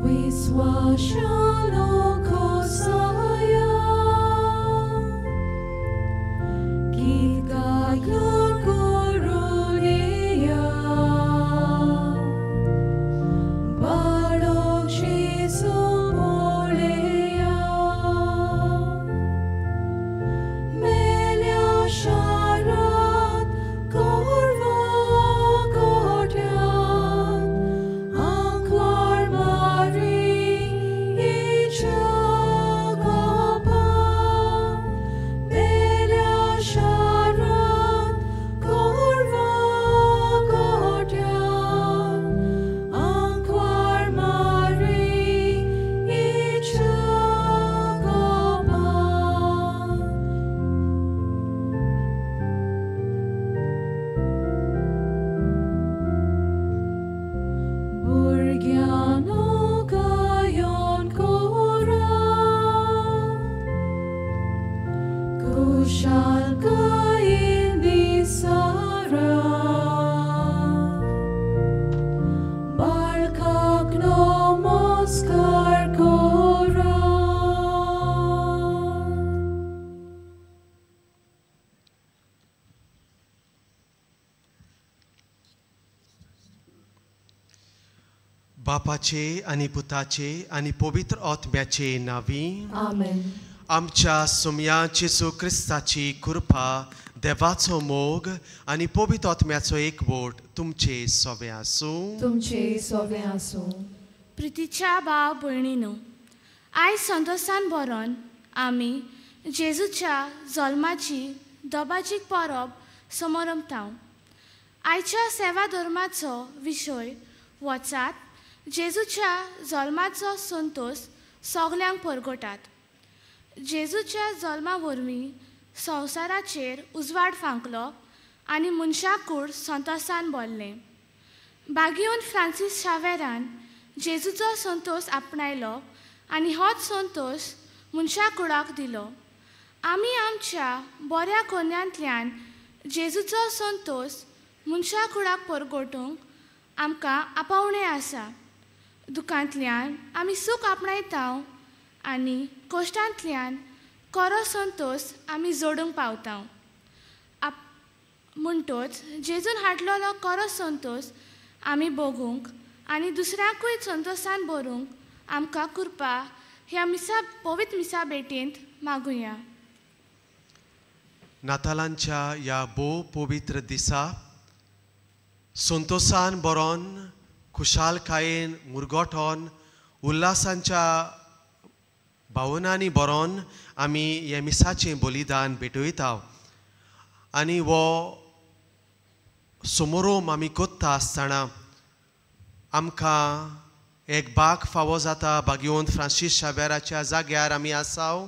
विस्वाशालो खोसाया गीत गायन करुणेया बाळक जेजू पळया मेल्या शारांत गोरवां गोठ्यांत आंकवार मारीयेच्या गोपांत मेल्या शारांत गोरवां गोठ्यांत आंकवार मारीयेच्या गोपांत. भुरग्यांनो गायन करात खुशालकायेन दिसारात बाळकाक नमस्कार करात. बापाचे आनी पुताचे आनी पवित्र आत्म्याचे नांवी आमेन. आमच्या सुमया जेजू क्रिस्ताची कृपा, देवाचो मोग आनी पवित्र आत्म्याचो एकवट तुमचे सोवे आसूं. तुमचे सोवे आसूं. प्रितीच्या भाव भयणीनो, आयज संतोसान भरोन आमी जेजूच्या जल्माची दबाजीक परब समरंभता. आयच्या सेवा धर्माचो विशय वचात जेजूच्या जल्माचो संतोस सगल्यांक परगटात. जेजूच्या जल्मा वरवीं संवसाराचेर उजवाड फांकलो आनी मनशाकूड संतोसान भरलें. बागियोन फ्रांसीस शावेरान जेजूचो संतोस आपणायलो आनी होच संतोस मनशाकुडाक दिलो. आमी आमच्या बऱ्या कोन्यांतल्यान जेजूचो संतोस मनशाकुडाक परगटूंक आमकां आपोवणें आसा. दुकांतल्यान आमी सूख आपणायता आनी कश्टांतल्यान खरो संतोस आमी जोडूंक पावता. म्हणटोच जेजून हाडलेलो खरो संतोस आमी भोगूंक आनी दुसऱ्यांकूय संतोसान भरूंक आमकां कृपा ह्या मिसा पवित्र मिसा भेटेंत मागुया. नातालांच्या ह्या भोव पवित्र दिसा संतोसान बरोन खुशालकायेन मुरगोठोन उल्हासांच्या भावनांनी बरोन आमी हे मिसाचें बलिदान भेटयता आनी हो समोरोम आमी कोत्ता आसतना आमकां एक बाग फावो जाता. बागियोन फ्रांसीस शावेराच्या जाग्यार आमी आसाव,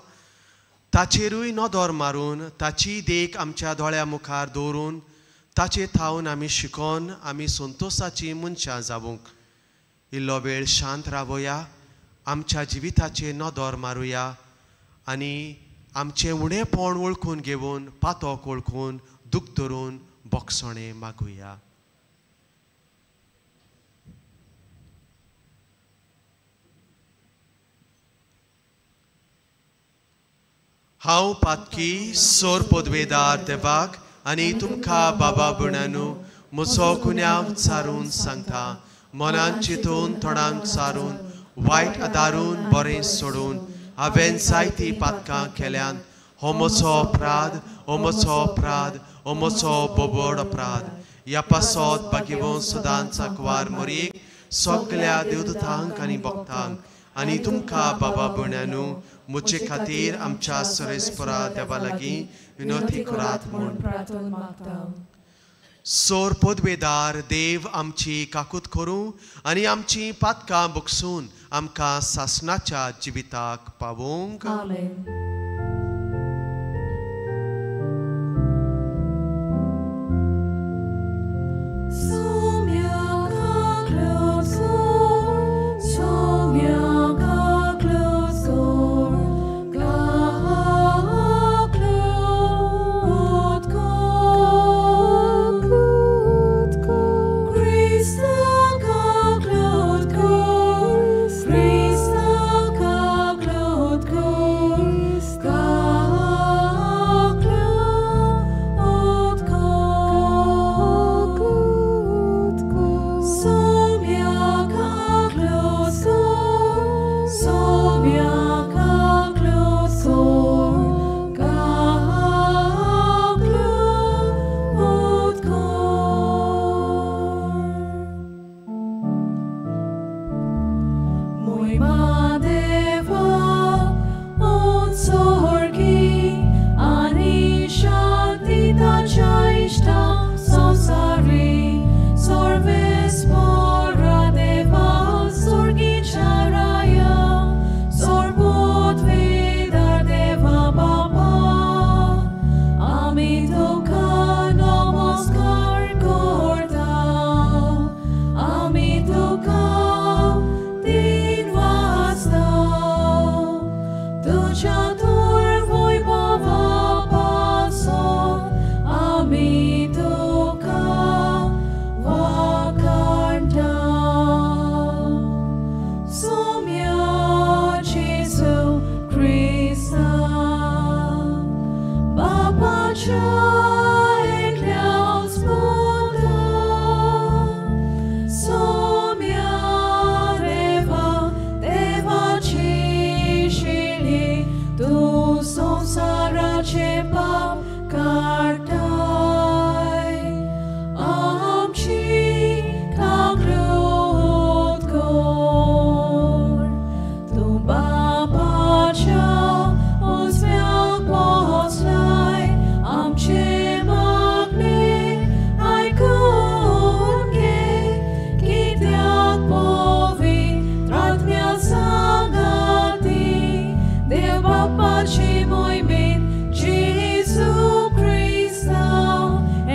ताचेरूय नदर मारून ताची देख आमच्या दोळ्या मुखार दवरून ताचे थावन आमी शिकोन आमी संतोसाची मनशां जावूंक. इल्लो वेळ शांत रावया, आमच्या जिविताचेर नदर मारुया आनी आमचें उणेपण वळखून घेवन पातोक वळखून दूख धरून बोगसणें मागुया. हांव पातकी सोर पदवेदार देवाक आनी तुमकां बाबा भयणांनो म्हजो गुन्यांव सारून सांगता. मनान चिंतून तोंडान सारून वायट आदारून बरें सोडून हांवें जायतीं पातकां केल्यान. हो म्हजो अपराध, हो म्हजो अपराध, हो म्हजो बोबड अपराध. ह्या पासत बागेवन सदांच आंकवार मरयेक सगल्या देवदूतांक आनी भक्तांक आनी तुमकां बाबा भयणांनो म्हजे खातीर आमच्या सरेस्परा देवा लागीं विनवती करात म्हूण प्रार्थना मागता. सोर पदवेदार देव आमची काकूत करूं आनी आमची पातकां बगसून आमकां सासणाच्या जिविताक पावोवंक. आमेन. Christ, मोहिमा देवा उत्सर्गी आनी शांती ताच्या इश्टा संवसारी सर्वेस्परा देवा स्वर्गीच्या राया सर्वोत्वेदार देवा बापा आमी तुका नमस्कार करता आमी तुका दिन वाजता तुज्या वैभवा पासून आमी तुका वाखाणटा. सोम्या जेजू क्रिस्ता बापाच्या एकल्याच पुता सोम्या देवा देवाची शिली तूं संवसाराचे पाप काडटाय आमची काकळूत कर. तूं बापाच्या उजव्याक बसलाय आमचे मागणे आयकून घे कित्याक पवित्र आत्म्या सांगाती देव बापाची मोहिमेंत जेजू क्रिस्ता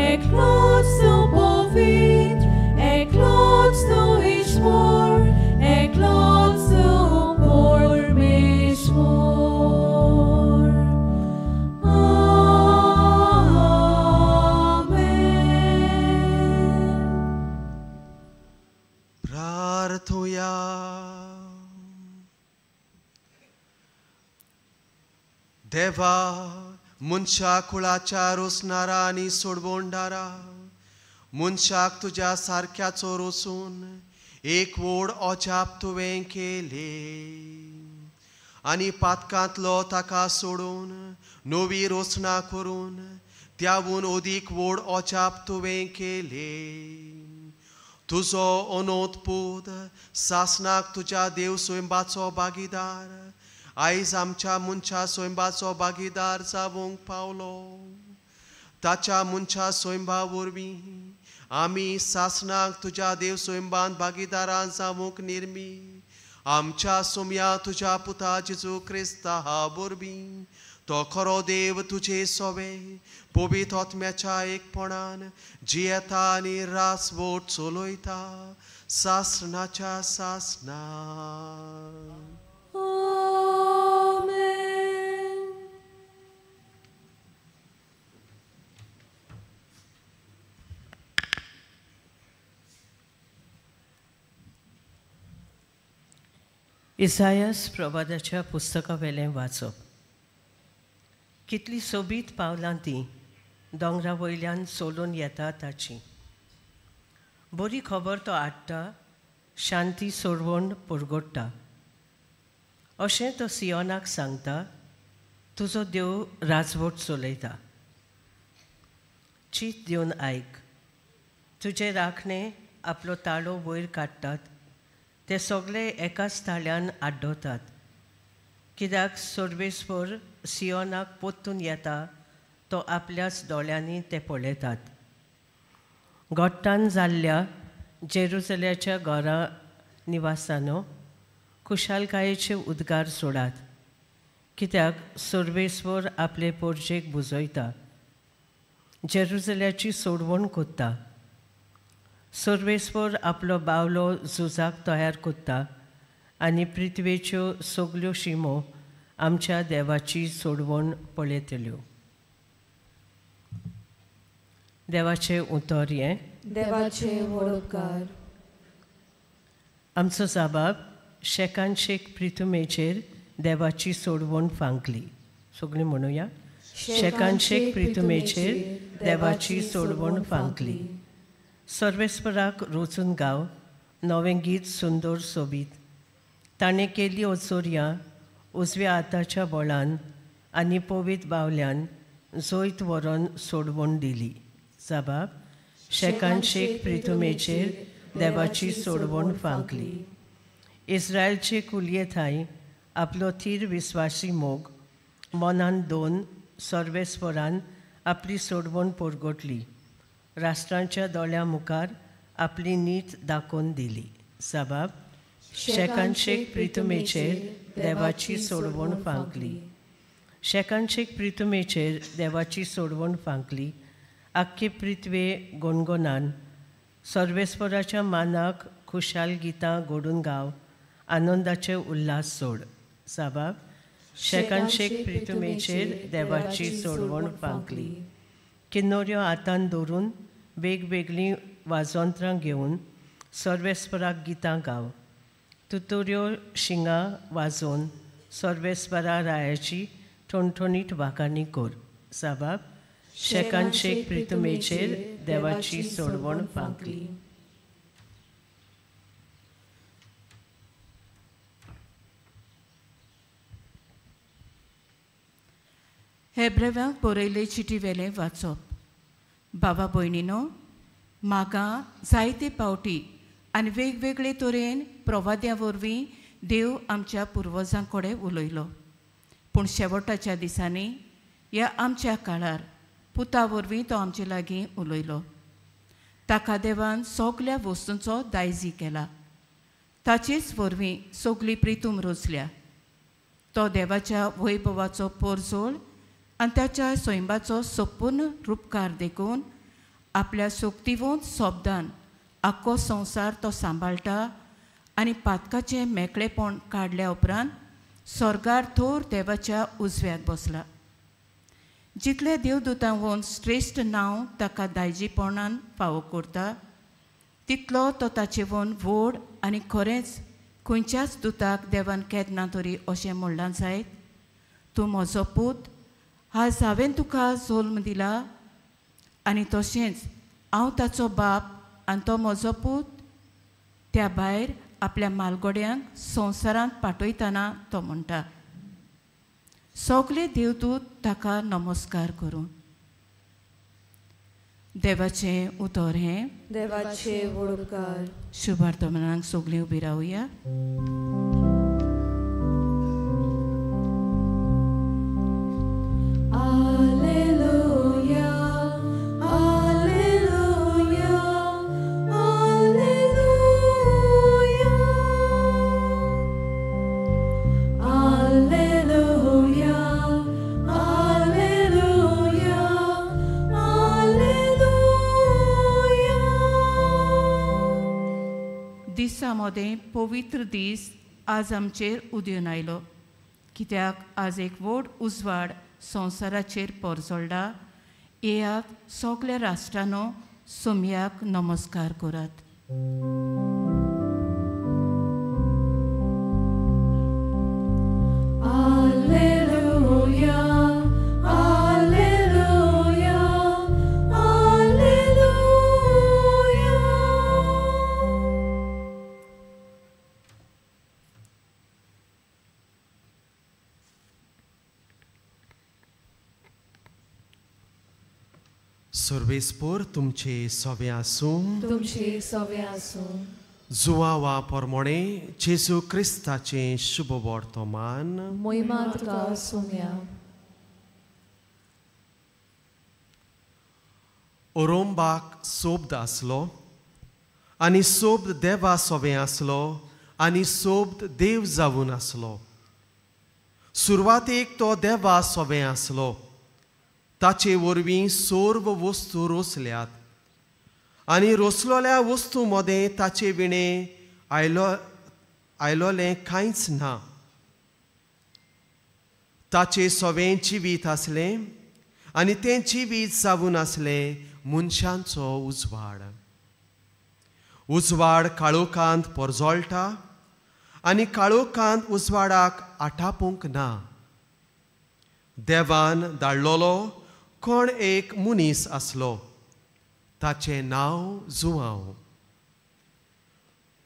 एकलोच तूं पवित्र एकलोच तूं ईश्वर एकलोच तूं परमेश्वर. आमेन. प्रार्थुया. देवा मनशा कुळाच्या रोसणारा आनी सोडवणदारा मनशाक तुज्या सारक्याचो रोसून एक व्हड अजाप तुवें केलें आनी पातकांतलो ताका सोडून नवी रोसणा करून त्यावून अदीक व्हड अजाप तुवें केलें. तुजो अनोत पूत सासणाक तुज्या देव स्वयंबाचो भागीदार आयज आमच्या मनशा स्वयंबाचो भागीदार जावंक पावलो. ताच्या मनशा स्वयंबा वरवीं आमी सासणाक तुज्या देव स्वयंबान भागीदारां जावंक निर्मी आमच्या सोम्या तुज्या पुता जेजू क्रिस्ता वरवीं तो खरो देव तुजे सोवे पवित्र आत्म्याच्या एकपणान जियेता आनी रासवट चलयता सासणाच्या सासणा. आमेन. इसायास प्रवादाच्या पुस्तका वेलें वाचप. कितली सोबीत पावलां तीं दोंगरा वयल्यान सोलून येता ताची. बरी खबर तो हाडटा, शांती सोडवण परगट्टा. अशें तो सियोनाक सांगता, तुजो देव राजवट चलयता. चीत दिवन आयक, तुजे राखणे आपलो ताळो वयर काडटात, ते सगळे एकाच ताळ्यान आड्डोतात. कित्याक सर्वेस्पर सियोनाक परतून येता, तो आपल्याच दोळ्यांनी ते पळयतात. गोट्टान जाल्ल्या जेरुजल्याच्या घरा निवासानो खुशालकायेचे उद्गार सोडात, कित्याक सर्वेस्पर आपले पोरजेक बुजयता, जेरुजल्याची सोडवण कोत्ता. सर्वेस्पर आपलो बावलो झुजाक तयार कोत्ता आनी पृथ्वेच्यो सगल्यो शिमो आमच्या देवाची सोडवण पळयतल्यो. देवाचें उतर हें. देवाचे व्हड उपकार. आमचो जाबाब शेकान शेक प्रिथुमेचेर देवाची सोडवण फांकली. सगळीं म्हणुया, शेकान शेक प्रिथुमेचेर देवाची सोडवण फांकली. सर्वेस्पराक रोचून गाव नवें गीत सुंदर सोबीत. ताणें केली ओचोरयां उजव्या हाताच्या बळान आनी पवीत बावल्यान जैत व्हरोन सोडवण दिली. जाबाब शेकान शेक प्रिथुमेचेर देवाची सोडवण फांकली. इस्रायलचे कुलये थांय आपलो थीर विस्वासी मोग मनान दोन सर्वेस्वरान आपली सोडवण परगटली, राष्ट्रांच्या दोळ्यां मुखार आपली नीत दाखोवन दिली. साबाब शेकानशेक प्रितुमेचेर देवाची सोडवण फांकली, शेकानशेक प्रितुमेचेर देवाची सोडवण फांकली. आख्खे पृथ्वे गोणगोणान सर्वेस्वराच्या मानाक खुशाल गितां घडून गाव, आनंदाचे उल्हास सोड. साबाब शेकानशेक प्रितुमेचेर देवाची सोडवण फांकली. किन्नोऱ्यो हातान धरून वेगवेगळीं वाजंत्रां घेवन सर्वेस्वराक गितां गाव, तुतोऱ्यो शिंगां वाजोवन सर्वेस्वरा रायाची ठणठणीत वाखाणी कर. साबाब शेकानशेक प्रितुमेचेर देवाची सोडवण फांकली. हेब्रेव्यांक बरयल्ले चिटी वेलें वाचप. बाबा भयणीनो, म्हाका जायते पावटी आनी वेगवेगळे तरेन प्रवाद्या वरवीं देव आमच्या पुर्वजां कडेन उलयलो, पूण शेवटाच्या दिसांनी ह्या आमच्या काळार पुता वरवीं तो आमचे लागीं उलयलो. ताका देवान सगल्या वस्तूंचो दायजी केला, ताचेच वरवीं सगली प्रितूम रचल्या. तो देवाच्या वैभवाचो पोरजोळ आनी ताच्या सैमाचो संपूर्ण रुपकार देखून आपल्या शक्तिवंत शब्दान आख्खो संवसार तो सांबाळटा आनी पातकाचें मेकळेपण काडल्या उपरांत स्वर्गार थोर देवाच्या उजव्याक बसला. जितले देवदूतांवन श्रेश्ठ नांव ताका दायजीपणान फावो करता तितलो तो ताचेवन व्हड आनी खरेंच खंयच्याच दुताक देवान केन्ना तरी अशें म्हणलां जायत, तूं म्हजो पूत, आज हांवें तुका जल्म दिला, आनी तशेंच हांव ताचो बाप आनी तो म्हजो पूत. त्या भायर आपल्या मालगोड्यांक संवसारांत पाठयतना तो म्हणटा, सगले देवदूत ताका नमस्कार करूं. देवाचें उतर हें देवाचें उपकार. शुभार्थमानाक सगळीं उबी रावया. Alleluia, Alleluia, Alleluia, Alleluia, Alleluia, Alleluia. दिसा मदें पवित्र दीस आज आमचेर उदेवन आयलो, कित्याक आज एक व्हड उजवाड संवसाराचेर परजळ्ळा. येयात सगल्या राष्ट्रांनो सोमयाक नमस्कार करात. Alleluia, Alleluia, Alleluia. सर्वेस्पोर तुमचे सवे आसूं, तुमचे सवे आसूं. जुवावा परमोणे जेजू क्रिस्ताचें शुभ वर्तमान. मोहिमा तुका सोम्या. ओरोंबाक सोब्द आसलो आनी सोब्द देवा सोवे आसलो आनी सोब्द देव जावन आसलो. सुरवातेक तो देवा सोवे आसलो. ताचे वरवीं सर्व वस्तू रोसल्यात आनी रोसलोल्या वस्तू मदें ताचे विणें आयलोलें कांयच ना. ताचे सवें जिवीत आसलें आनी तें जिवीत जावन आसलें मनशांचो उजवाड. उजवाड काळोखांत परजळटा आनी काळोखांत उजवाडाक आटापूंक ना. देवान धाडलोलो कोण एक मनीस आसलो, ताचें नांव जुवांव.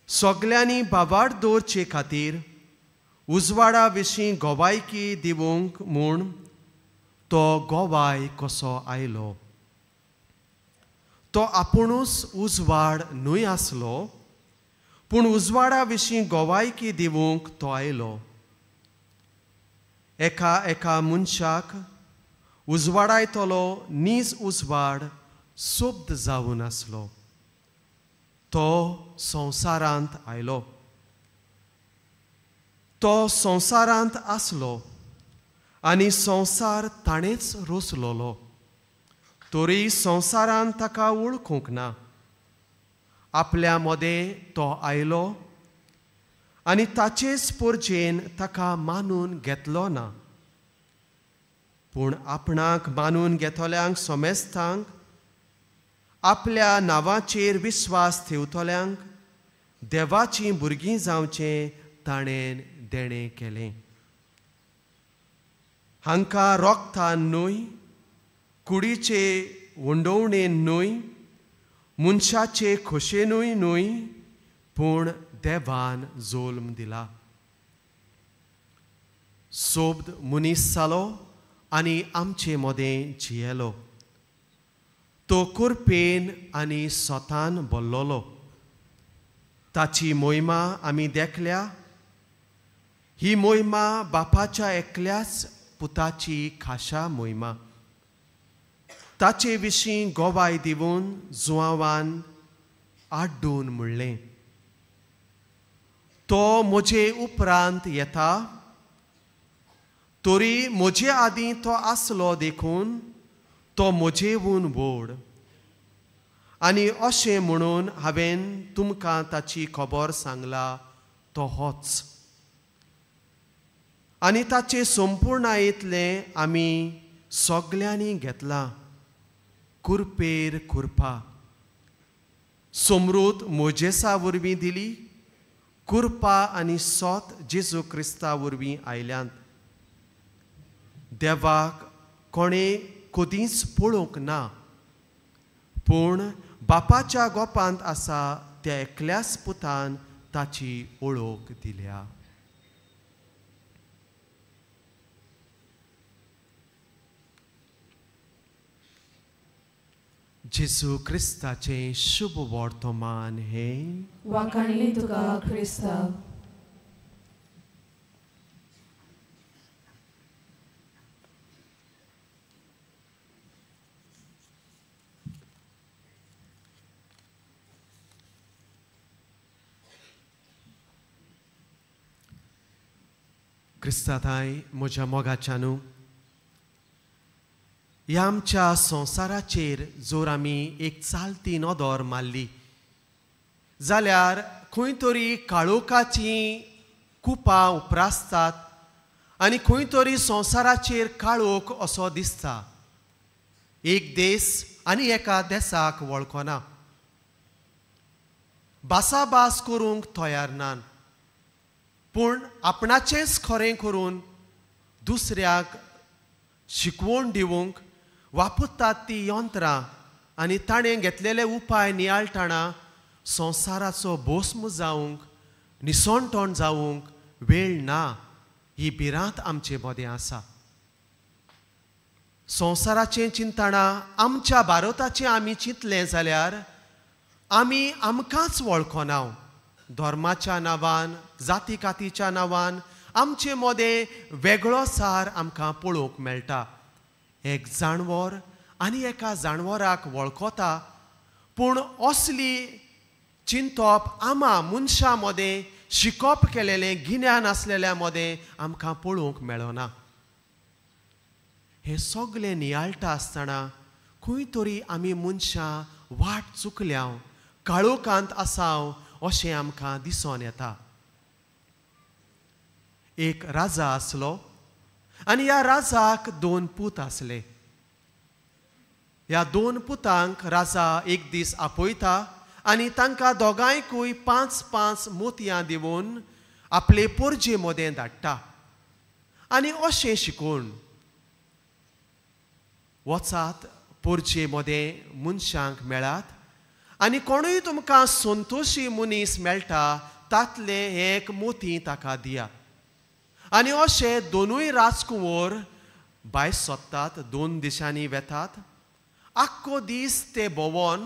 सगल्यांनी बाबाड दवरचे खातीर उजवाडा विशीं गोवायकी दिवंक म्हूण तो गोवाय कसो आयलो. तो आपुणूच उजवाड न्हय आसलो, पूण उजवाडा विशीं गोवायकी दिवंक तो आयलो. एका एका मनशाक उजवाडायतलो नीज उजवाड शब्द जावन आसलो. तो संवसारांत आयलो, तो संवसारांत आसलो आनी संवसार ताणेंच रोसलोलो, तरी संवसारान ताका वळखूंक ना. आपल्या मदें तो आयलो आनी ताचेच पोरजेन ताका मानून घेतलो ना. पूण आपणाक मानून घेतल्यांक समेस्तांक, आपल्या नांवाचेर विस्वास ठेवतल्यांक देवाचीं भुरगीं जावचें ताणें देणें केलें. हांकां रोगतान न्हय, कुडीचे वंडोवणेन न्हय, मनशाचे खोशेनूय न्हय, पूण देवान जोल्म दिला. सोब्द मनीस जालो आनी आमचे मदें जियेलो. तो कुरपेन आनी सोतान बोल्लोलो. ताची मोहिमा आमी देखल्या. ही मोहिमा बापाच्या एकल्याच पुताची खाशा मोहिमा. ताचे विशीं गोवाय दिवन जुआवान आड्डून म्हणलें, तो म्हजे उपरांत येता, तरी म्हजे आदीं तो आसलो देखून तो म्हजेवून व्हड. आनी अशें म्हणून हांवें तुमकां ताची खबर सांगला, तो होच. आनी ताचे संपूर्णायेंतलें आमी सगल्यांनी घेतलां, कुरपेर कुरपा. समृत मोजेसा वरवीं दिली, कुरपा आनी सोत जेजू क्रिस्ता वरवीं आयल्यांत. देवाक कोणें कदींच पळोवंक ना, पूण बापाच्या गोपांत आसा त्या एकल्याच पुतान ताची ओळख दिल्या. जेजू क्रिस्ताचें शुभ वर्तमान हें. वाखाणली तुका क्रिस्ता. क्रिस्ताताय म्हज्या मोगाच्यानू, ह्या आमच्या संवसाराचेर जर आमी एक चालती नदर मारली जाल्यार खंय तरी काळोखाचीं कुपां उप्रासतात आनी खंय तरी संवसाराचेर काळोख असो दिसता. एक देश आनी एका देसाक वळखना, भासाभास करूंक तयार ना, पूण आपणाचेंच खरें करून दुसऱ्याक शिकवण दिवंक वापरतात ती यंत्रां आनी ताणें घेतलेले उपाय नियाळटाना संवसाराचो भस्म जावंक, निसणटण जावंक वेळ ना. ही भिरांत आमचे मदें आसा. संवसाराचें चिंतना आमच्या भारताचें आमी चिंतलें जाल्यार आमी आमकांच वळखना. धर्माच्या नांवान, जाती कातीच्या नांवान आमचे मदें वेगळो सार आमकां पळोवंक मेळटा. एक जानवर आनी एका जानवराक वळखता, पूण असली चिंतप आमा मनशां मदें शिकप केलेलें गिन्यान आसलेल्या मदें आमकां पळोवंक मेळना. हें सगळें नियाळटा आसतना खंय तरी आमी मनशां वाट चुकल्या, काळोखांत आसाव अशें आमकां दिसून येता. एक राजा आसलो आनी ह्या राजाक दोन पूत आसले. ह्या दोन पुतांक राजा एक दीस आपयता आनी तांकां दोगांयकूय 5 5 मोतयां दिवन आपले पोरजे मदें धाडटा आनी अशें शिकोवन, वचात पोरजे मदें मनशांक मेळात आनी कोणूय तुमकां संतोशी मनीस मेळटा तातलें एक मोती ताका दिया. आनी अशे दोनूय राजकुंवर भायर सोदतात, दोन दिशांनी वेतात. आख्खो दीस ते भोंवोन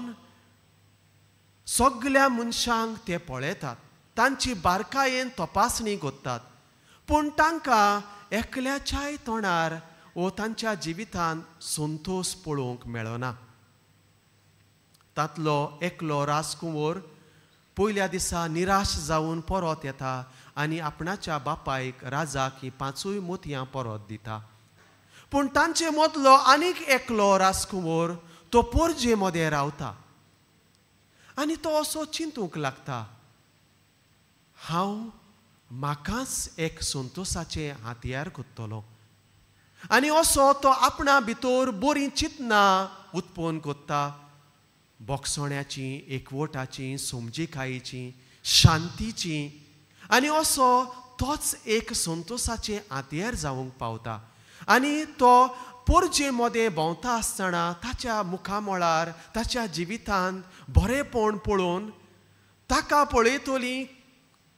सगल्या मनशांक ते पळयतात. तांची बारकायेन तपासणी करतात, पूण तांकां एकल्याच्याय तोंडार वो तांच्या जिवितांत संतोश पळोवंक मेळना। तांतलो एकलो राजकुंवर पयल्या दिसा निराश जावन परत येता आनी आपणाच्या बापायक राजाक ही 5 मोतयां परत दिता। पूण तांचे मदलो आनीक एकलो राजकुंवर तो पोरजे मदें रावता आनी तो असो चिंतूंक लागता, हांव म्हाकाच एक संतोशाचें हातयार करतलो। आनी असो तो आपणा भितर बरीं चिंतनां उत्पन्न करता, बोगसोण्याची, एकवटाची, समजिकायेची, शांतीची, आनी असो तोच एक संतोशाचें हातयार जावंक पावता। आनी तो पोरजे मदें भोंवता आसतना ताच्या मुखामळार ताच्या जिवितांत बरेंपण पळोवन ताका पळयतलीं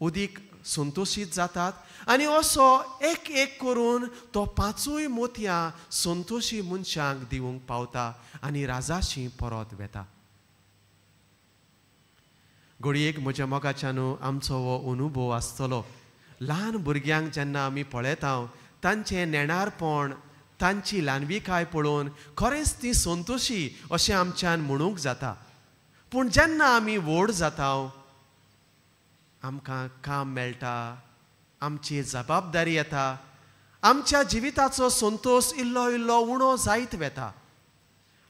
उदीक संतोशीत जातात आनी असो एक एक करून तो 5 मोतयां संतोशी मनशांक दिवंक पावता आनी राजाशी परत वेता। घडयेक म्हज्या मोगाच्यानू आमचो हो अनुभव आसतलो। ल्हान भुरग्यांक जेन्ना आमी पळयता तांचें नेणारपण, तांची ल्हानविकाय पळोवन खरेंच ती संतोशी अशें आमच्यान म्हणूंक जाता। पूण जेन्ना आमी व्हड जाता, आमकां काम मेळटा, आमची जबाबदारी येता, आमच्या जिविताचो संतोश इल्लो इल्लो उणो जायत वेता।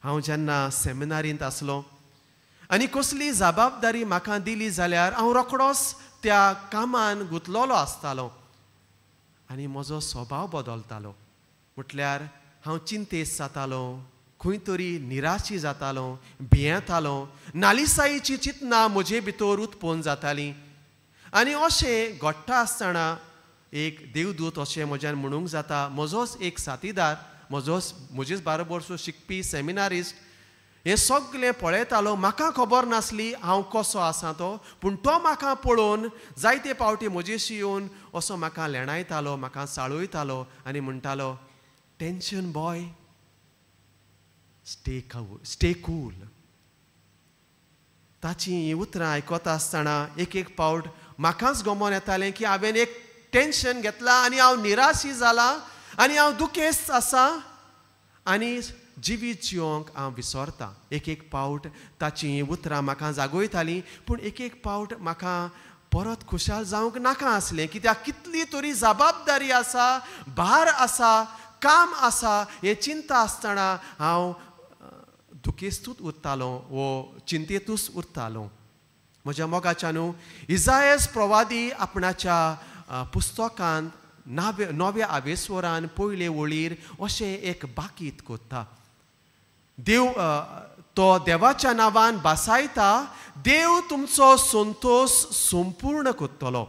हांव जेन्ना सेमिनारींत आसलो आनी कसली जबाबदारी म्हाका दिली जाल्यार हांव रोखडोच त्या कामान गुंतलेलो आसतालो आनी म्हजो स्वभाव बदलतालो। म्हटल्यार हांव चिंतेस्त जातालो, खंय तरी निराशी जातालो, भियेतालो, नालिसायेची चिंतनां म्हजे भितर उत्पन्न जातालीं। आनी अशें घडटा आसतना एक देवदूत अशें म्हज्यान म्हणूंक जाता, म्हजोच एक साथीदार, म्हजोच म्हजेच बारोबर शिकपी सेमिनारिस्ट हें सगळें पळयतालो। म्हाका खबर नासली हांव कसो आसा तो, पूण तो म्हाका पळोवन जायते पावटी म्हजेशी येवन असो म्हाका लेणायतालो, म्हाका चाळयतालो आनी म्हणटालो, tension boy, stay cool. ताची हीं उतरां आयकता आसतना एक एक पावट म्हाकाच गमोन येतालें की हांवें एक टेंशन घेतलां आनी हांव निराशी जालां आनी हांव दुखेस्त आसा आनी जिवीत जिवंक हांव विसरतां। एक एक पावट ताची उतरां म्हाका जागयतालीं, पूण एक एक पावट म्हाका परत खुशाल जावंक नाका आसलें, कित्याक कितली तरी जबाबदारी आसा, भार आसा, काम आसा, हें चिंता आसतना हांव दुखेस्तूच उरतालो वो चिंतेतूच उरतालो। म्हज्या मोगाच्या न्हू, इजायस प्रवादी आपणाच्या पुस्तकांत नव्या आवेस्वरान पयले वळीर अशें एक बाकीत कोत्ता, देव तो देवाच्या नांवान भासायता, देव तुमचो संतोश संपूर्ण कोत्तलो।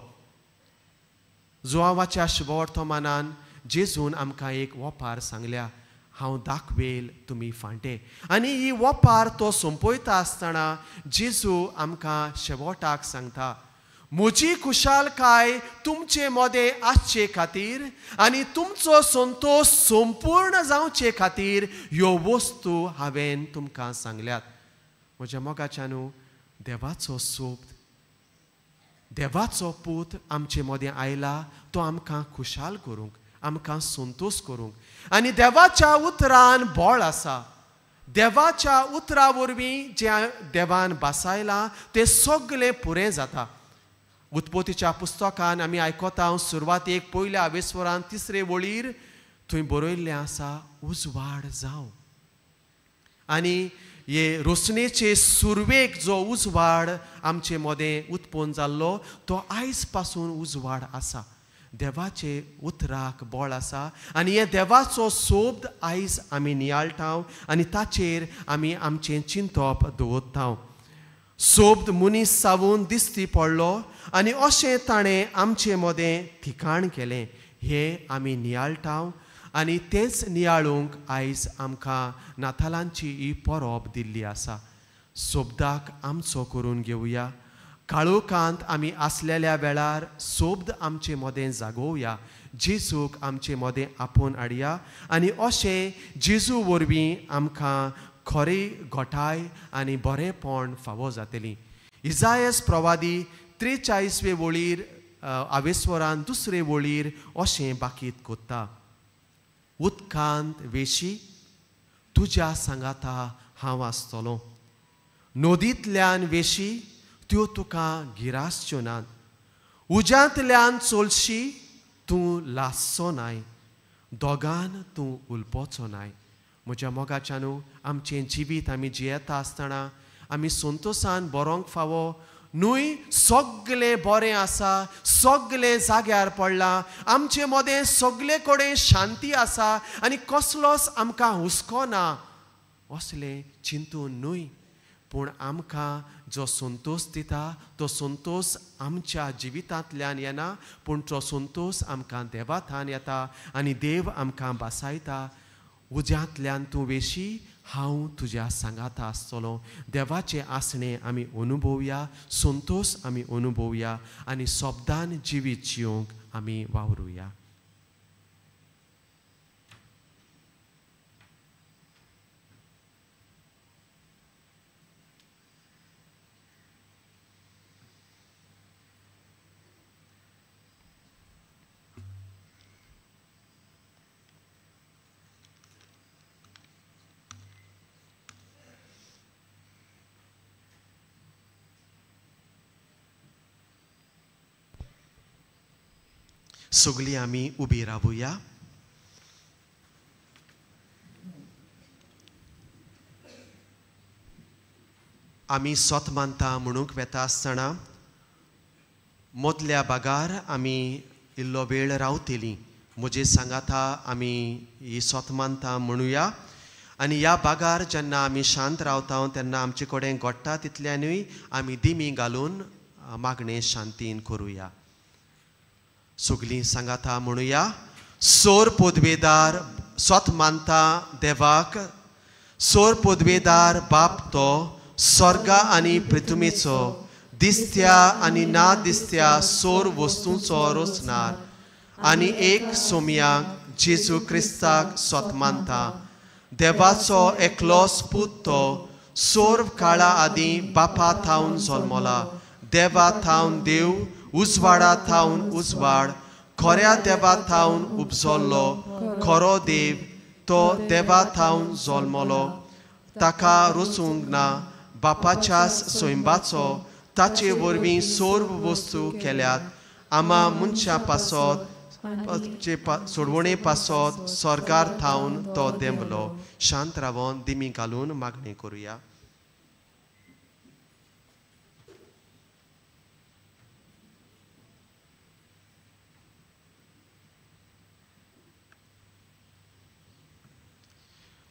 जुआवाच्या शुभवर्तमानान जेजून आमकां एक वपार सांगल्या, हांव दाखवेल तुमी फांटे। आनी ही वपार तो सोंपयता आसतना जेजू आमकां शेवटाक सांगता, म्हजी खुशालकाय तुमचे मदें आसचे खातीर आनी तुमचो संतोश संपूर्ण जावचे खातीर ह्यो वस्तू हांवें तुमकां सांगल्यात। म्हज्या मोगाच्या न्हू, देवाचो सोबद, देवाचो पूत आमचे मदें आयला तो आमकां खुशाल करूंक, आमकां संतोश करूंक। आनी देवाच्या उतरान बळ आसा, देवाच्या उतरा वरवीं जें देवान भासायलां तें सगळें पुरें जाता। उत्पत्तीच्या पुस्तकान आमी आयकता सुरवातेक पयल्या आवेस्वरान तिसरे वळीर थंय बरयल्लें आसा, उजवाड जावं। आनी हे रोसणेचे सुरवेक जो उजवाड आमचे मदें उत्पन्न जाल्लो तो आयज पासून उजवाड आसा। देवाचे उतराक बळ आसा आनी हे देवाचो सोबद आयज आमी नियाळटा आनी ताचेर आमी आमचें चिंतप दवरता। सोबद मनीस सावून दिसती पडलो आनी अशें ताणें आमचे मदें ठिकाण केलें, हें आमी नियाळटा आनी तेंच नियाळूंक आयज आमकां नातालांची ही परब दिल्ली आसा। सोबदाक आमचो करून घेवया, काळोखांत आमी आसलेल्या वेळार सोबद आमचे मदें जागोवया, जेजूक आमचे मदें आपोवन हाडया आनी अशें जेजू वरवीं आमकां खरी घटाय आनी बरेंपण फावो जातली। इजायस प्रवादी 43वे वळीर आवेस्वरान दुसरे वळीर अशें बाकीत कोत्ता, उदकांत वेशी तुज्या सांगाता हांव आसतलो, नदींतल्यान वेशी त्यो तुका गिरासच्यो नात, उज्यांतल्यान चलशी तूं लासचो नाय, दोगान तूं उलपोचो नाय। म्हज्या मोगाच्यानू, आमचें जिवीत आमी जियेता आसतना आमी संतोसान बरोवंक फावो न्हय। सगळें बरें आसा, सगळें जाग्यार पडलां, आमचे मदें सगळे कडेन शांती आसा आनी कसलोच आमकां हुस्को ना असलें चिंतून न्हय, पूण आमकां जो संतोश दिता तो संतोश आमच्या जिवितांतल्यान येना, पूण तो संतोश आमकां देवाथान येता आनी देव आमकां बासायता। उज्यांतल्यान तूं वेशी, हांव तुज्या सांगाता आसतलो। देवाचें आसणें आमी अनुभवया, संतोश आमी अनुभवया आनी शब्दान जिवीत जिवंक आमी वावरुया। सगळीं आमी उबी रावुया। आमी सोत मानता म्हणूंक वेता आसतना मदल्या बागार आमी इल्लो वेळ रावतली। म्हजे सांगाता आमी ही सोत मानता म्हणुया आनी ह्या बागार जेन्ना आमी शांत रावता तेन्ना आमचे कडेन घडटा तितल्यानूय आमी दिमी घालून मागणें शांतीन करुया। सगळीं सांगाता म्हणुया, सोर पदवेदार सोत मानता देवाक, सोर पदवेदार बाप तो स्वर्गा आनी पृथ्वीचो, दिसत्या आनी ना दिसत्या सोर वस्तूंचो रचणार आनी एक सोमयाक जेजू क्रिस्ताक सोत मानता, देवाचो एकलोच पूत तो सोर काळा आदीं बापा थावन जल्मला, देवा थावन देव, उजवाडा थावन उजवाड, खऱ्या देवा थावन उपजल्लो खरो देव, तो देवा थावन जल्मलो, ताका रचूंक ना, बापाच्या सैंबाचो, ताचे वरवीं सर्व वस्तू केल्यात, आमा मनशां पासत सोडवणे पासत स्वर्गार थावन तो देंवलो। शांत रावन दिमी घालून मागणी करुया।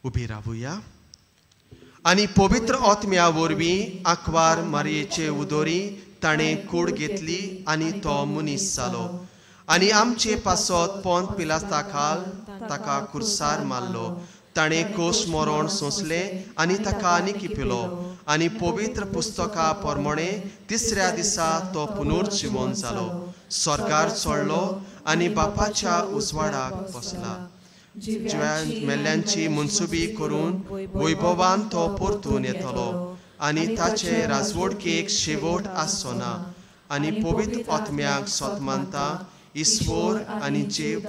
उबी रावुया आनी पवित्र आत्म्या वरवीं आंकवार मारयेचे उदोरी ताणें कूड घेतली आनी तो मनीस जालो आनी आमचे पासत पोंत पिलास्ता खाल ताका कुर्सार मारलो, ताणें कोश मरण सोंसलें आनी ताका आनी किपिलो आनी पवित्र पुस्तका प्रमाणे तिसऱ्या दिसा तो पुनर्जिवन जालो, स्वर्गार चडलो आनी बापाच्या उजवाडाक बसला। जिव्या मेल्ल्यांची मनसुबी करून वैभवान तो परतून येतलो आनी ताचे राजवडकेक शेवट आसचो ना आनी पवित्र आत्म्याक सोत मानता ईश्वर आनी जीव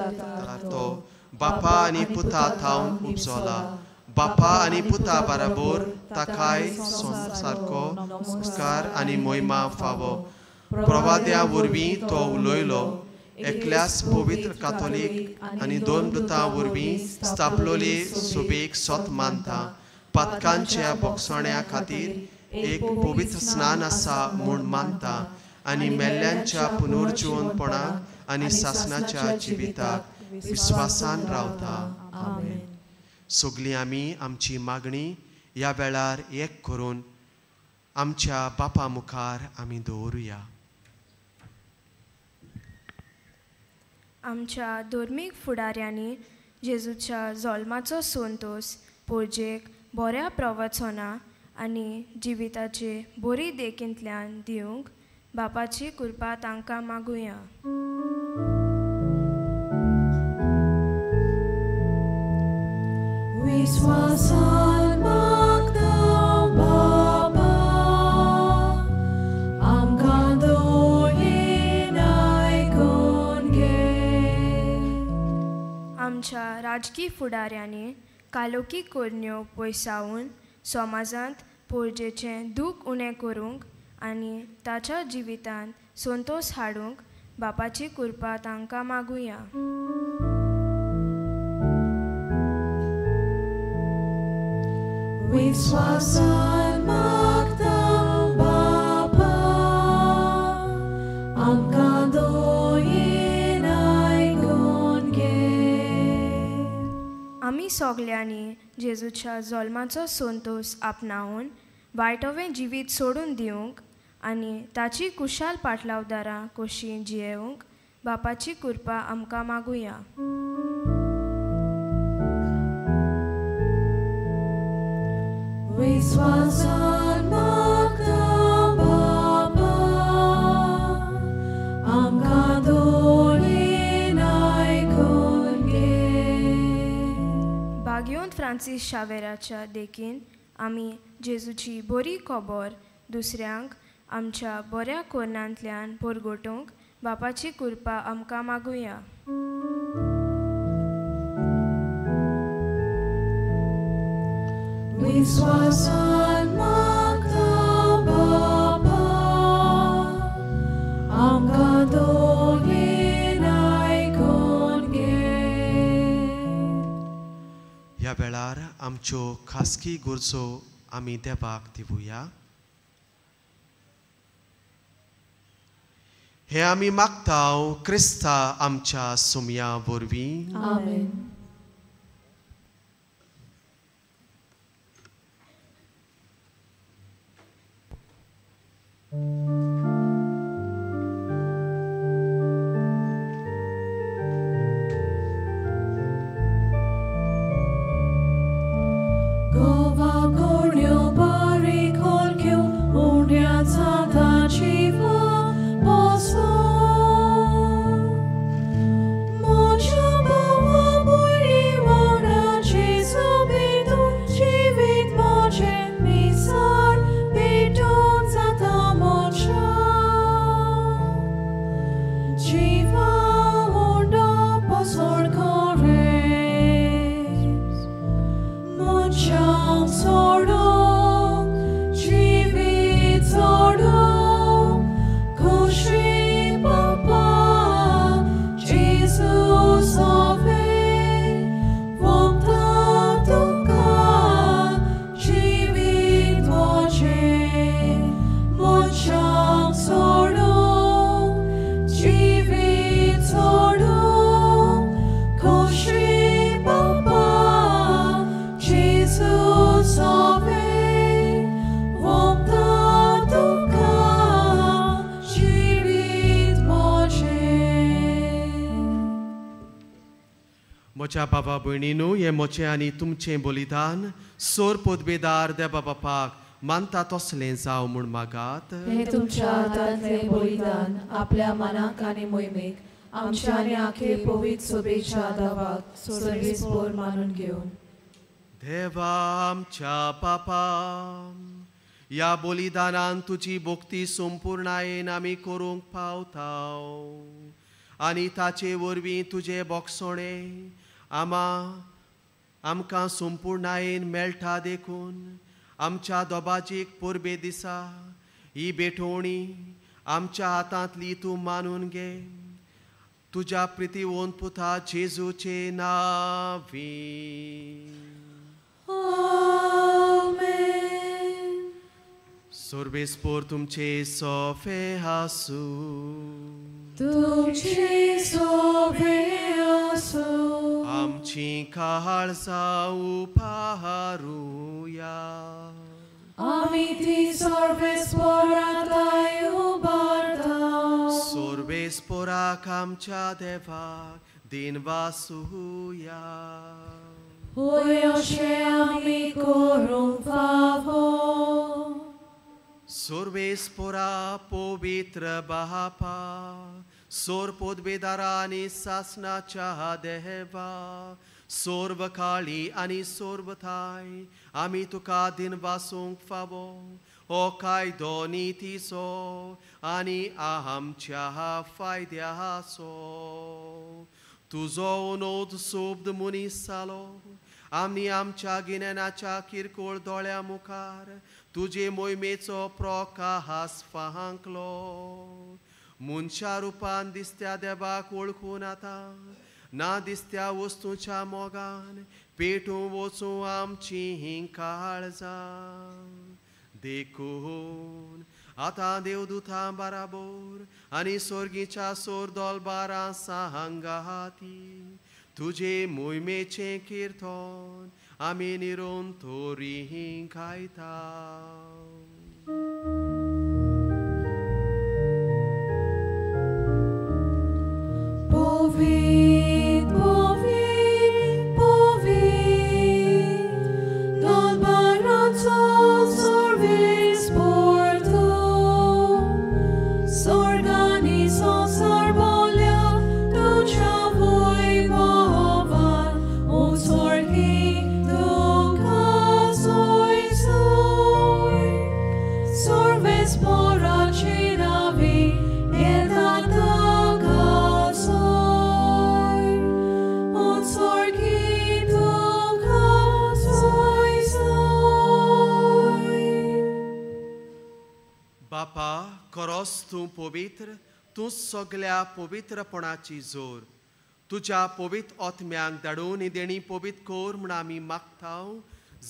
तो बापा आनी पुता थावन उपजला, बापा आनी पुता बराबर ताकाय सारको नमस्कार आनी मोहिमा फावो। प्रवाद्या वरवीं तो उलयलो, एकल्यास पवित्र काथोलीक आनी दोन दुतां वरवीं स्थापलोली सुबेक सोत मानता, पातकांच्या बोगसण्या खातीर एक पवित्र स्नान आसा म्हूण मानता आनी मेल्ल्यांच्या पुनर्जिवनपणाक आनी सासनाच्या जिविताक विस्वासान रावता। आमेन। सगळीं आमी आमची मागणी ह्या वेळार एक करून आमच्या बापा मुखार आमी दवरुया। आमच्या धर्मीक फुडाऱ्यांनी जेजूच्या जल्माचो संतोश पोरजेक बऱ्या प्रवचना आनी जिविताचे बरी देखींतल्यान दिवंक बापाची कृपा तांकां मागुया। विश्वासान मागता बापा, आमकां दवर राजकी फुडाऱ्यांनी कालोकी कोरण्यो पयसावन समाजांत पोरजेचें दूख उणें करूंक आनी ताच्या जिवितांत संतोश हाडूंक बापाची कृपा तांकां मागुया. विश्वासान मागता बापा आमकां दोयेन आयकून घे. आमी सगल्यांनी जेजूच्या जल्माचो संतोश आपणावन वायटवें जिवीत सोडून दिवंक आनी ताची कुशाल पाटलावदारां कशी जियेवंक बापाची कृपा आमकां मागुया. विश्वासान मागता बापा आमकां दोळेन आयकून घे. बागयोन फ्रांसीस शावेराच्या देखीन आमी जेजूची बरी खबर दुसऱ्यांक आमच्या बऱ्या कोरनांतल्यान परगटूंक बापाची कृपा आमकां मागुया. विश्वासान मागता बापा आमकां दोळेन आयकून घे. ह्या वेळार आमच्यो खासगी गरजो आमी देवाक दिवया. हे आमी मागता क्रिस्ता आमच्या सुमया वरवीं. आमेन. Gova corneo bari colchio unia tata chiva poso mocha bawa buri wona chiso bitu chivit moche misar biton zata mocha chiva undo posor kore Muchang soro, jivit soro, kushi papa, Jesus ove, vomta tuka, jivit moche. Muchang soro, jivit soro, kushi papa, Jesus ove, vomta tuka, jivit moche. म्हज्या बाबा भयणीनू हें म्हजें आनी तुमचें बलिदान सोर पदवेदार देवा बापाक मानता तसलें जावं म्हूण मागात. हें तुमच्या हातांतलें बलिदान आपल्या मनाक आनी मोहिमेक आमच्या आनी आखे पवित्र सोबेच्या दावाक सर्वेस्पोर मानून घेवन. देवा आमच्या बापा ह्या बलिदानान तुजी भक्ती संपुर्णायेन आमी करूंक पावता आनी ताचे वरवीं तुजें बोगसणें आमकां संपुर्णायेन मेळटा देखून आमच्या दोबाजीक परबे दिसा ही भेटवणी आमच्या हातांतली तूं मानून घे. तुज्या प्रितीवंत पुता जेजूचे नांवी. आमेन. सर्वेस्पोर तुमचे सोफे आसूं. तुमचे सोबे आसूं. आमची काळजां उपारुया. आमी ती सर्वेस्पोरांताय उबारता. सर्वेस्पोराक आमच्या देवाक दिनवासुया. होय अशें आमी करूंक फावो. सर्वेस्पोरा पवित्र बापा सोर पदवेदारा आनी सासनाच्या देवा सर्व काळी आनी सर्व थाय आमी तुका दिनवासूंक फावो हो कायदो नितीचो आनी आमच्या फायद्याचो. तुजो अनोद सोब्द मनीस जालो आमी आमच्या गिन्यानाच्या किरकोळ दोळ्या मुखार तुजे मोहिमेचो प्रकाश फांकलो. मनशा रुपान दिसत्या देवाक वळखून आतां ना दिसत्या वस्तूच्या मोगान पेटूं वचूं आमची हीं काळजां. देखून आतां देवदूतां बाराबोर आनी सोर्गीच्या सोर दोलबारां सांगाती तुजे मोहिमेचें किर्तन आमी निरंतरी गायता. Povit, povit, povit, dolbaranțo sorvis porto, s'organizo sarbolea, ducea voi bovan, un sorchi duca soi soi, sorves poracinavi, et ataca soi, un sorchi duca soi soi. बापा खरोच तूं पवित्र, तूं सगल्या पवित्रपणाची जोर. तुज्या पवित्र आत्म्यांक धाडून ही देणी पवित्र कर म्हूण आमी मागता,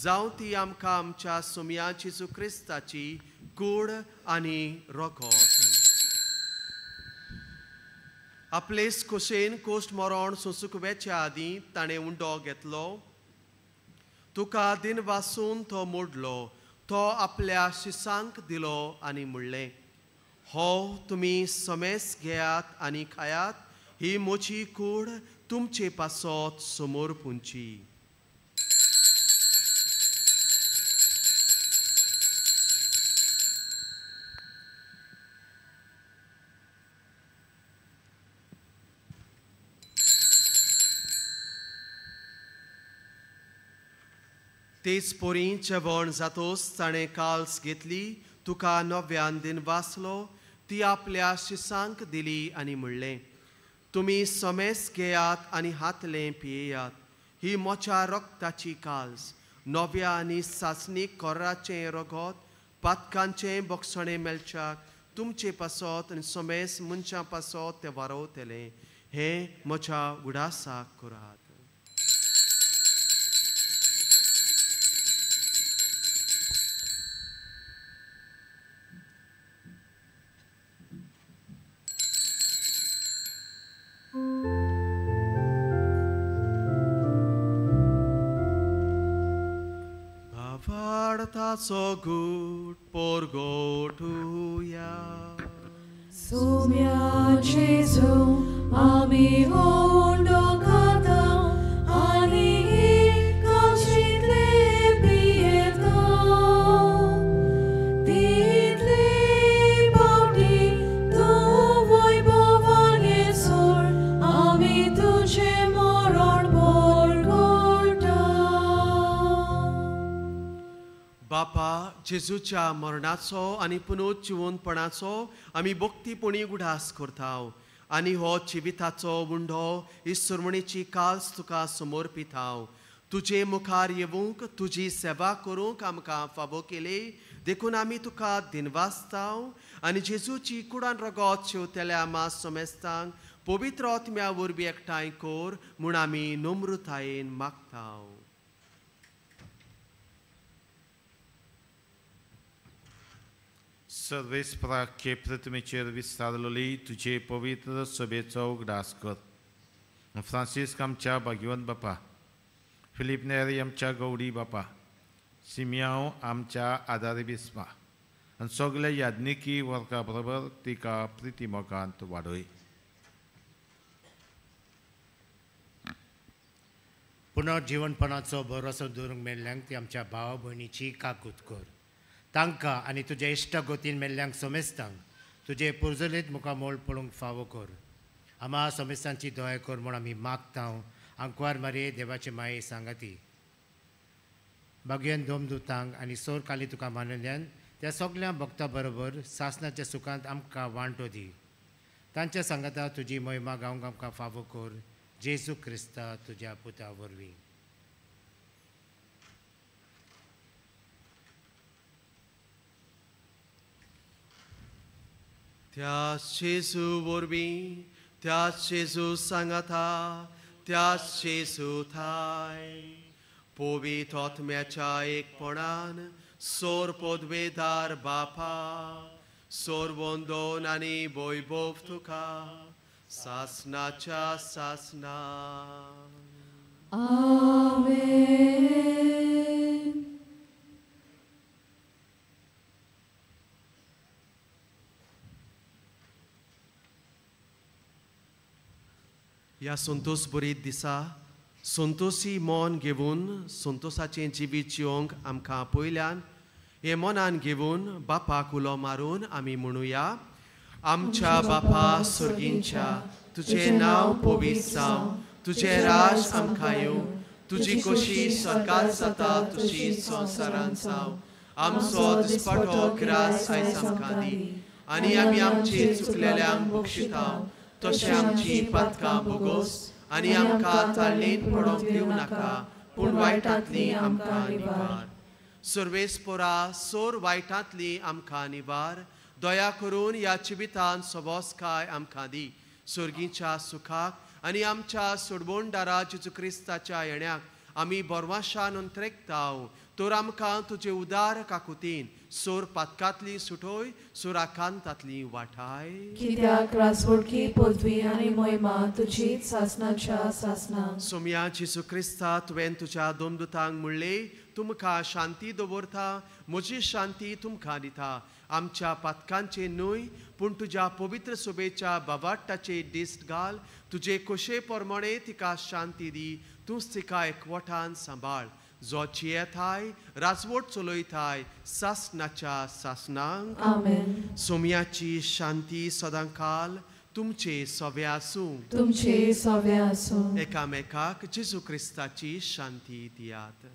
जावं ती आमकां आमच्या सोमया जेजू क्रिस्ताची कूड आनी रगत. आपलेच खोशेन कोश्ट मरण सोंसूंक वेच्या आदीं ताणें उंडो घेतलो, तुका दिन वासून तो मोडलो, तो आपल्या शिसांक दिलो आनी म्हणलें, हो तुमी समेस घेयात आनी खायात, ही म्हजी कूड तुमचे पासत समोर पुंची. तेच पोरी जेवण जातोच ताणें काल्स घेतली, तुका नव्यान दिन वाचलो, ती आपल्या शिसांक दिली आनी म्हणलें, तुमी समेस घेयात आनी हातलें पियेयात, ही म्हज्या रक्ताची काल्स, नव्या आनी सासणीक कोर्राचें रगत, पातकांचें बक्षणें मेळच्याक तुमचे पासत आनी समेस मनशां पासत तें वारोवतलें. हें म्हज्या उडासाक करात. भावार्थाचो गूट पोरगोटुया. Sumia Jesu, ami undo kata, ani kalchitle pieta. Title bauti, tu voi bovanesor, ami tuje moron porgota. बापा, जेजूच्या मरणाचो आनी पुनर्जिवनपणाचो आमी भक्तीपणी उगडास करता आनी हो जिविताचो उंडो ही सुरवणीची काल्स तुका समर्पिता. तुजे मुखार येवंक, तुजी सेवा करूंक आमकां फावो केली, देखून आमी तुका दिनवासता आनी जेजूची कुडान रगत शेवतल्या मास समेस्तांक पवित्र आत्म्या वरवीं एकठांय कर म्हूण आमी नम्रतायेन मागता. सर्वेस्पराचे प्रतिमेचेर विस्तारलेली तुजे पवित्र सभेचो उगडास कर. फ्रांसिस्क आमच्या भाग्यवंत बापा, फिलीप नेरी आमच्या गौडी बापा, सिमियांव आमच्या आदारी बिस्पा आनी सगळे याज्ञिकी वर्गा बरोबर तिका प्रिती मोगांत वाडय. पुनर्जिवनपणाचो भरोसो दवरूंक मेल्ल्यांक ती आमच्या भावा भयणीची काकूत कर. तांकां आनी तुज्या इश्टा गोतीन मेल्ल्यांक समेस्तांक तुजे पुर्जलीत मुखामोळ पळोवंक फावो कर. आमा समेस्तांची दया कर म्हूण आमी मागता. आंकवार मारये देवाचे माये सांगाती भाग्यन दोमदूतांक आनी सोर काली तुका मानल्यान त्या सगल्या भक्ता बरोबर सासणाच्या सुखांत आमकां वांटो दी. तांच्या सांगाता तुजी महिमा गावंक आमकां फावो कर. जेजू क्रिस्ता तुज्या पुता वरवीं. त्याच जेजू वरवीं, त्याच जेजू सांगाता, त्याच जेजू थाय पवित्र आत्म्याच्या एकपणान सोर पदवेदार बापा सोरवंदोन आनी वैभव तुका सासनाच्या सासना. आमेन. ह्या संतोष बरीत दिसा संतोषी मन घेवन संतोषाचें जिवीत जिवंक आमकां आपयल्यान हे मनान घेवन बापाक उलो मारून आमी म्हणुया. आमच्या बापा सर्गींच्या, तुजें नांव पवित्र जावं, तुजें राज आमकां येवं, तुजी खोशी स्वर्गांत जाता तशी संवसारांत जावं. आमचो दिसपटो ग्रास आयज आमकां दी आनी आमी आमचे चुकलेल्यांक बक्षिता तशें आमची पातकां बोगोस आनी आमकां ताळणेंत पडोंक दिवं नाका, पूण वायटांतली आमकां निवार. सर्वेस्पोरा सोर वायटांतली आमकां निवार, दया करून ह्या जिवितान सोबोसकाय आमकां दी. सर्गीच्या सुखाक आनी आमच्या सोडवणदारा जेजू क्रिस्ताच्या येण्याक आमी बोरवाशान अंत्रेकताव. तर आमकां तुजे उदार काकुतीन सोर पातकांतली सुटोय, सोर आकांतांतली वाठाय. कित्याक राजवडकी पदवी आनी महिमा तुजीच सासनाच्या सासना. सोम्या जेजू क्रिस्ता, तुवें तुज्या दोमदुतांक म्हणलें, तुमकां शांती दवरता, म्हजी शांती तुमकां दिता. आमच्या पातकांचे न्हय पूण तुज्या पवित्र सोबेच्या बाबाट्टाचे दिश्ट घाल. तुजे खोशे प्रमाणे तिका शांती दी, तूंच तिका एकवटान सांबाळ. जो जियेताय राजवट चलयताय सासनाच्या सासनांक. आमेन. सोम्याची शांती सदांकाल तुमचे सवे आसूं, तुमचे सवे आसूं. एकामेकाक जेजू क्रिस्ताची शांती दियात.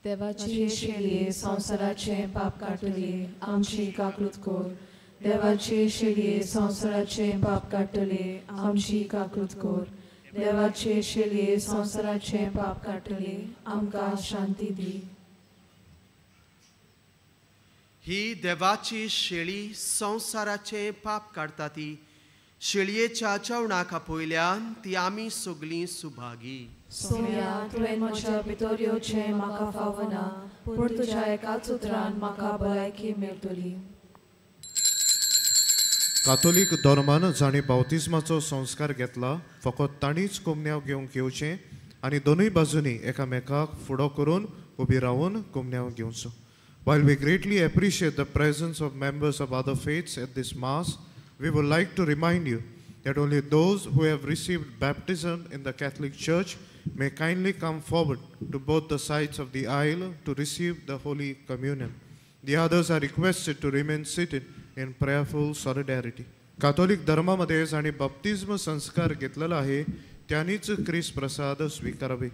देवाची शेळये संवसाराचें पाप काडटली, आमची काकूत कर. देवाची शेळये संवसाराचें पाप काडटली, आमची काकूत कर. देवाचे शेळये संवसाराचें पाप काडटली, आमकां शांती दी. ही देवाची शेळी संवसाराचें पाप काडटा ती शेळयेच्या जेवणाक आपयल्यान ती आमी सगळीं सुभागी. सोम्या, तुवें म्हज्या भितर येवचें म्हाका फावना, पूण तुज्या एकाच उतरान म्हाका भलायकी मेळटली. कातोलीक धर्मान जांणी बावतिज्माचो संस्कार घेतला फकत तांणीच कोमन्याव घेवंक येवचें आनी दोनूय बाजूंनी एकामेकाक फुडो करून उबी रावन कोमन्याव घेवचो. While we greatly appreciate the presence of members of other faiths at this Mass, we would like to remind you that only those who have received baptism in the Catholic Church may kindly come forward to both the sides of the aisle to receive the Holy Communion. The others are requested to remain seated in prayerful solidarity. Catholic धर्मामध्ये जांणी बाप्तिज्म संस्कार घेतलेला आहे त्यांनीच क्रिस्त प्रसाद स्वीकारावे.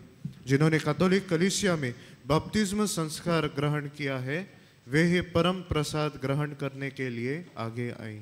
जिन्होंने Catholic कलीसिया में बपतिस्म संस्कार ग्रहण किया है वे ही परम प्रसाद ग्रहण करने के लिए आगे आए.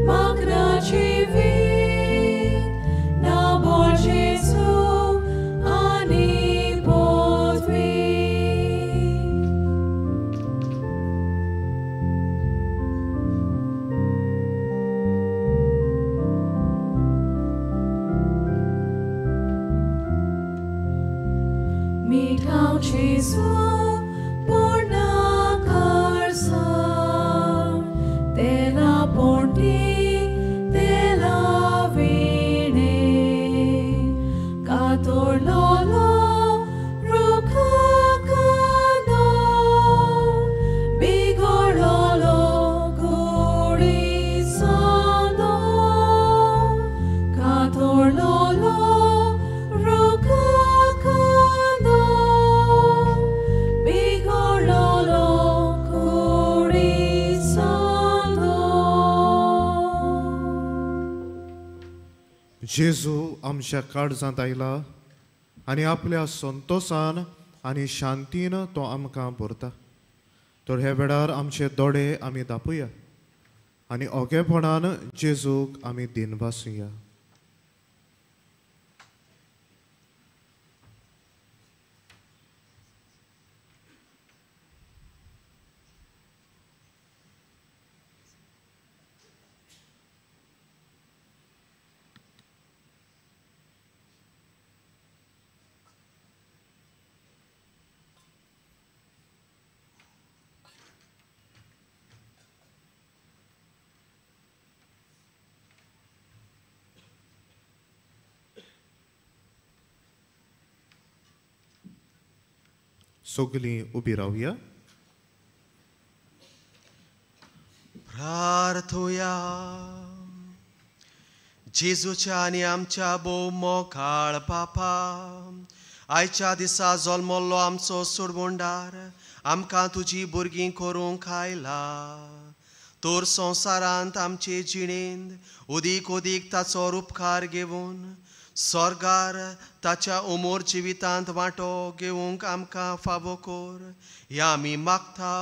Magna Civi, Nabor Jesu. मिठाव जेजू पूर्ण करसाण तेला पोंटी तेला विणे कातोरलोलो रुखा कांदो बिगडलो गोडी सांदो कातोरलोलो रुखा कांदो बिगडलो गोडी सांदो. जेजू आमच्या काळजांत आयला आनी आपल्या संतोसान आनी शांतीन तो आमकां भरता. तर ह्या वेळार आमचे दोळे आमी दापुया आनी ओगेपणान जेजूक आमी दिनवासुया. सगलीं उबी रावया. प्रार्थुया. जेजूच्या आनी आमच्या भोव मोगाळ बापा, आयच्या दिसा जल्मल्लो आमचो सोडवणदार आमकां तुजी भुरगीं करूंक आयला. तर संवसारांत आमचे जिणेंत उदीक उदीक ताचो उपकार घेवन स्वर्गार ताच्या उमोर जिवितांत वांटो घेवंक आमकां फावो कर, ह्या आमी मागता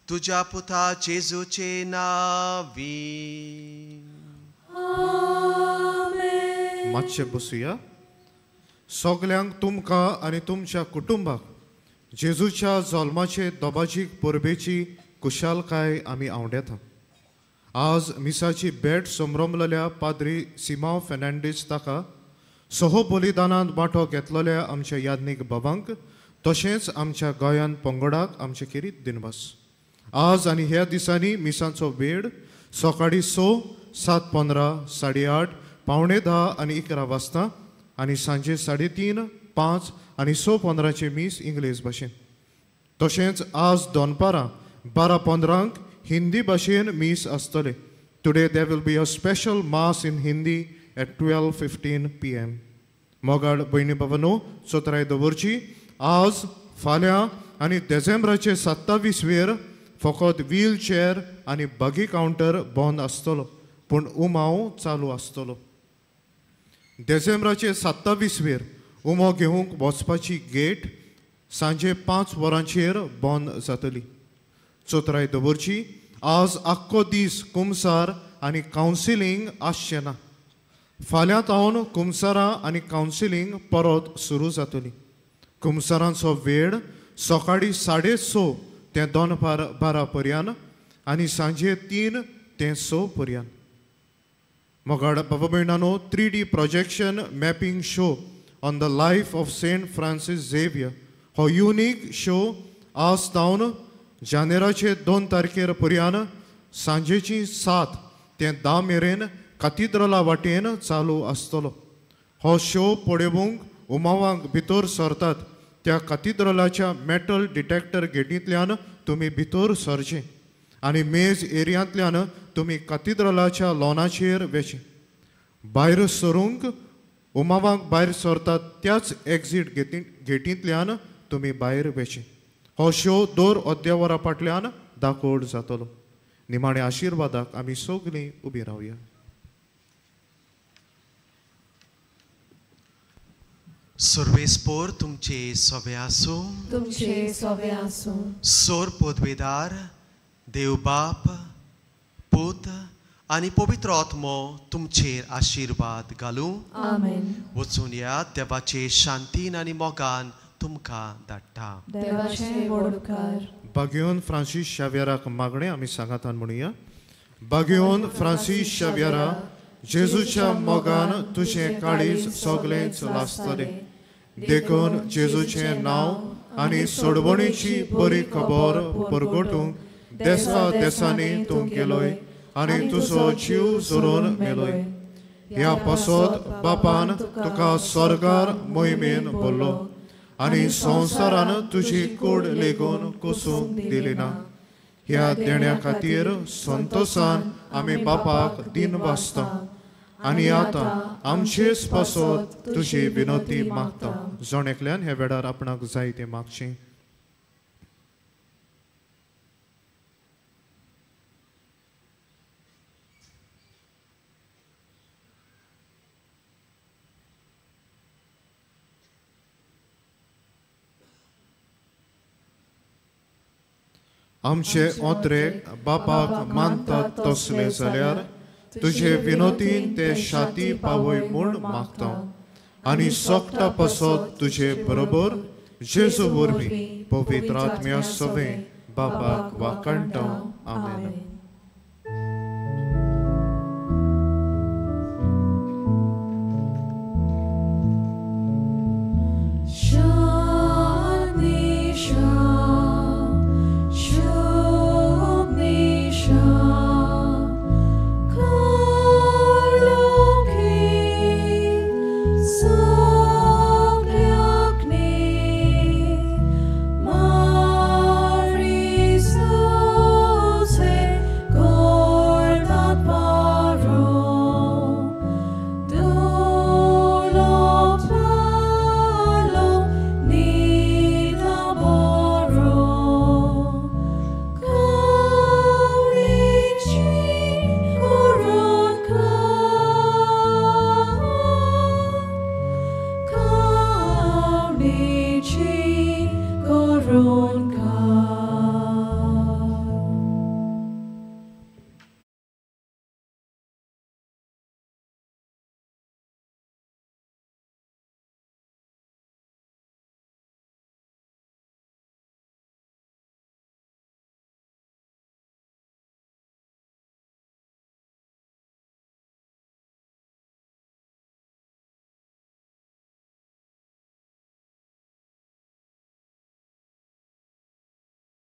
तुज्या पुता जेजूचे नांवी. मातशें बसुया. सगल्यांक तुमकां आनी तुमच्या कुटुंबाक जेजूच्या जल्माचे दोबाजीक परबेची कुशालकाय आमी आंवडेता. आज मिसाची भेट समरमलेल्या पाद्री सिमाव फेर्नांडीस ताका सह बलिदानांत वांटो घेतलेल्या आमच्या याज्ञीक बाबांक तशेंच आमच्या गोंयान पंगडाक आमचे खेरीत दिनवास. आज आनी ह्या दिसांनी मिसांचो वेळ सकाळीं 6, 7:15, 8:30, 9:45 आनी 11 वाजता आनी सांजे 3:30, 5 आनी 6:15 मीस इंग्लीश भाशेन. तशेंच आज दनपारां 12:15 हिंदी भाशेन मीस आसतलें. Today there will be a special mass in Hindi at 12:15 PM. मोगाळ भयणी बाबांनो, चोत्राय दवरची. आज फाल्यां आनी डिसेंबराचे 27 वेर फकत व्हील चेअर आनी बगी कावंटर बंद आसतलो, पूण उमाव चालू आसतलो. डिसेंबराचे 27 वेर उमो घेवंक वचपाची गेट सांजे 5 वरांचेर बंद जातली. चोत्राय दवरची. आज आख्खो दीस कुमसार आनी कावन्सिलींग आसचें ना. फाल्यां तावन कुमसारां आनी कावन्सिलींग परत सुरू जातली. कुमसारांचो वेळ सकाळीं 6:30 ते दनपार 12 पर्यंत आनी सांजे 3 ते 6 पर्यंत. मोगाळ बाबा भयणांनो, 3D projection mapping show on the life of Saint Francis Xavier हो युनीक शो आज तावन जानेराचे 2 तारखेर पर्यंत सांजेची 7 ते 10 मेरेन कातिद्रला वाटेन चालू आसतलो. हो शो पळोवंक उमावांक भितर सरतात त्या कातिद्रलाच्या मेटल डिटेक्टर गेटींतल्यान तुमी भितर सरचें आनी मेज एरियांतल्यान तुमी कातिद्रलाच्या लॉनाचेर वेचें. भायर सरूंक उमावांक भायर सरतात त्याच एक्झीट गेटींतल्यान तुमी भायर वेचें. हो शो दर अर्द्या वरा फाटल्यान दाखोवड जातलो. निमाणे आशिर्वादाक आमी सगलीं उबी रावया. सर्वेस्पोर तुमचे सवे आसूं, तुमचे सवे आसूं. सोर पदवेदार देवबाप पूत आनी पवित्र आत्मो तुमचेर आशिर्वाद घालूं. आमेन. वचून या देवाचे शांतीन आनी मोगान तुमकां धाडटा. देवाचे व्हड उपकार. बागेवन फ्रांसीस शाव्यराक मागणें आमी सांगातान म्हणुया. बागेवन फ्रांसीस शाव्यरा, जेजूच्या मोगान तुजें काळीज सगळेंच लासतलें. देखून जेजूचें नांव आनी सोडवणीची बरी खबर परगटूंक देसा देसांनी तूं गेलोय आनी तुजो जीव जोरून मेलोय. ह्या पासत बापान तुका स्वर्गार मोहिमेन भरलो आनी संवसारान तुजी कूड लेगून कोसूंक दिली ना. ह्या देण्या खातीर संतोसान आमी बापाक दिन वाचता आनी आतां आमचेच पासत तुजी विनोती मागता. जण एकल्यान ह्या वेळार आपणाक जाय तें मागचें. आमचे ओत्रेक बापाक मानतात तसले जाल्यार तुजे विनोतीन ते शाती पावय म्हूण मागता आनी सोकटा पासत तुजे बरोबर जेजू वरवीं पवित्र आत्म्या सवें बापाक वाखाणटा. आमेन. So